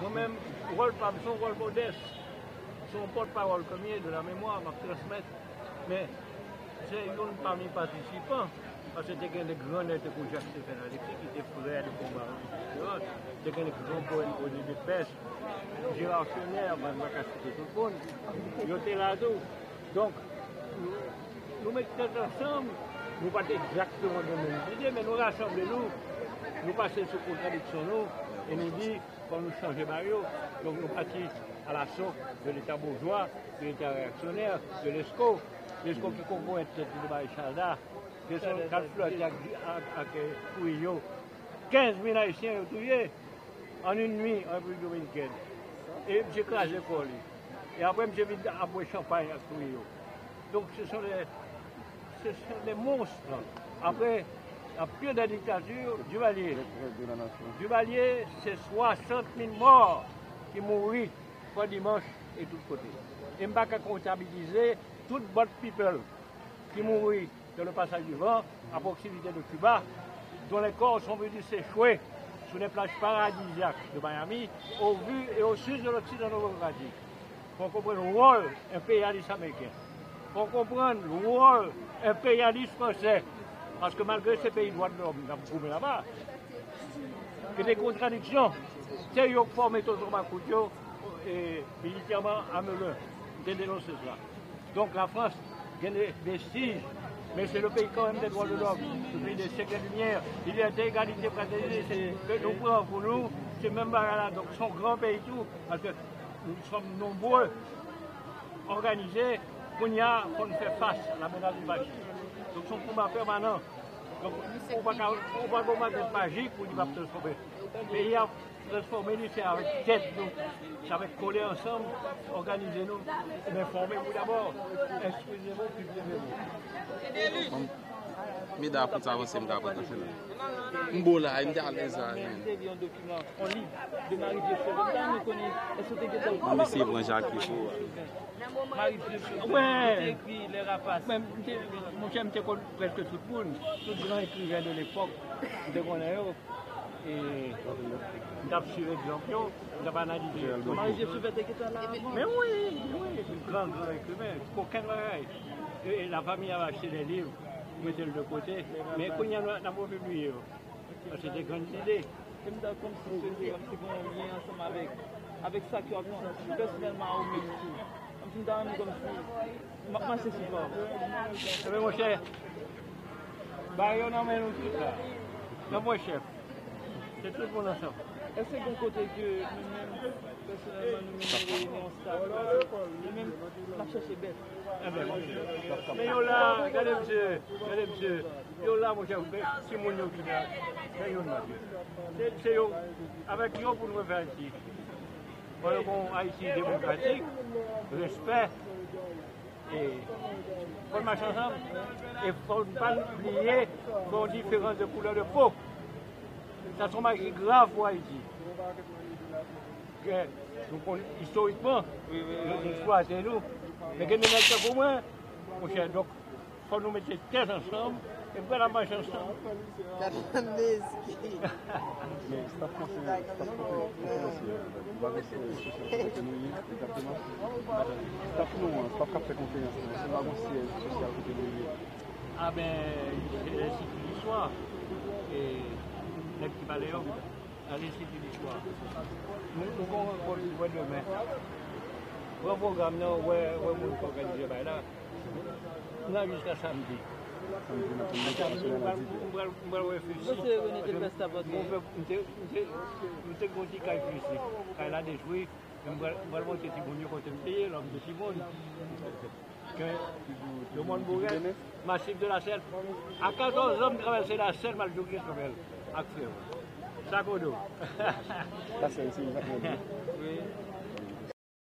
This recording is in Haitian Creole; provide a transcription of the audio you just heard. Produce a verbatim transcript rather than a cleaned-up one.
Mwen menm, wòl pa m se yon wòl modès. Se yon pòtpawòl ke m ye de la memwa, m ap transmèt. Men, se youn pami patisipan, paske te gen de gran nèg tankou Jak Stephen Alexis, ki te frè de konba, etsetera. Te gen de gran pwèt René Depès, Gérard Chonè, mwen pa ka site tout moun. Yo te la tou. Donk, nou, nou met tèt ansanm, nou pa t egzakteman gen menm lide, men nou rasanble nou, nou pase sou kontradiksyon nou, e nou di, fò nou chanje bagay yo. Donk nou pati alaso de leta boujwa, de leta reyaksyonè, de lesko. Lesko ki konprann tèt li bay Chalda, lesko k al flète ak, ak, ak, eh, Trujillo. Kenz mil Ayisyen yo touye an yon nwi an Repiblik Dominikèn. E misye kraze kò li. E apre misye vin ap bwè chanpay ak Trujillo. Donk se son de, se son de monstre. Apre, la pire des dictatures, Duvalier. Duvalier, se swasant mil mò ki mouri Frè Dimanch e tout kote. E m pa ka kontabilize tout bòt people ki mouri dans le passage du vent à proximité de Cuba, dont les corps sont venus s'échouer sur les plages paradisiaques de Miami, au vu et au su de l'Occident démocratique. Fò w konprann wòl enperyalis ameriken. Fò w konprann wòl enperyalis fransè. Paske malgre se peyi dwa de lòm n ap goumen laba, gen de kontradiksyon. Se yo k fòme tonton makout yo, e, militèman a Melun. M te denonse sa. Donk, Lafrans gen de vestij, men se le peyi kanmenm de dwa de lòm, le peyi de sèk de limyè, libète, egalite, fratènite, se ke nou pran pou nou, se menm bagay la. Donk, se yon gran peyi tou, paske nous sommes nombreux, òganize, kounye a, fò n fè fas a la menas du fascisme. Donk, se yon konba pèmanan. Donk, ou pa ka, ou pa ka kòmanse majik pou li p ap transfòme. Peyi a transfòme li, se avèk tèt nou, se avèk kole ansanm, òganize nou, men fòme pou dabò, enstrize nou, kiltive nou. Meda, pou sa avanse, m ka pran kafè la. M bon la, m te alèz la, men. On lit de Marie-Dieu Chauvin. M ta renmen konnen, èske w te gentan... Mwen eseye pran Jacques pou ou. Marie-Dieu Chauvin, ki te ekri Les Rapaces. Mwen, m te, monchè, m te konn prèske tout moun. Tout gran ekriven de lepòk, m te konnen yo. E m t ap swiv egzanp yo, m t ap analize yo. Marie-Dieu Chauvin te gentan la avan. Men wi, men wi, gran, gran ekriven. Kokenn bagay. E, e lafanmi ap achte de liv, mete l de kote. Men kounye a, n ap, n ap repibliye yo. Paske se te grann lide. E m ta kòmsi swete, kòmsi gen yon lyen ansanm avèk, avèk sa ke w ap santi pèsonèlman a ou menm tou. Kòmsi m ta renmen kòmsi m ap mache sou pa w. Ebyen, monchè, bagay yo nan men nou tout la. Nan mwen chèf. Se tout moun ansanm. Èske gen kote ke nou menm, pèsonèlman, nou menm, nou reyini yon staf, nou menm, n ap chèche bèt? Ebyen, men yo la, gade misye, gade misye. Yo la, monchè, men timoun yo ki la, men yo la. Se, se yo, avèk yo pou nou refè Ayiti. Fò yo gon Ayiti demokratik, respè, e fò n mache ansanm, e fò n pa bliye gon diferans de koulè de po. Sa se yon bagay ki grav pou Ayiti. Ke nou konn istorikman, yo te eksplwate nou. Men gen de nèg tankou mwen, monchè, donk, fò nou mete tèt ansanm, e pou n ap mache ansanm. Gad yon mezgi. Men, staff konseye, staff konseye, konferansyè, nou pa gen siyèj sosyal kote nou ye, egzakteman. Staff nou an, staff k ap fè konferans lan, èske nou pa gen siyèj sosyal kote nou ye? A ben, se Lenstiti Listwa, e nèg ki pale yo. Al Enstiti Listwa. Nou, nou gon rankont pou wè demen. Pran pwogram nan, wè, wè moun k òganize bagay la. N a jiska samdi. Samdi n ap vin mete sou sèn a dis è. M pral, m pral wè Fisi. Mwen se René Depès Laporte. Mwen fè, m te, m te, m te gon ti kay Fisi. Kay la detwi. M pral, m pral montre timoun yo kote m te ye lè m te timoun. Ke le monde bourré, Massif de la Seine. A katòz an, m travèse la Seine, m al joure Kristofèl ak frè m. Sa kodo. La Seine, se yon zafè byen. Wi.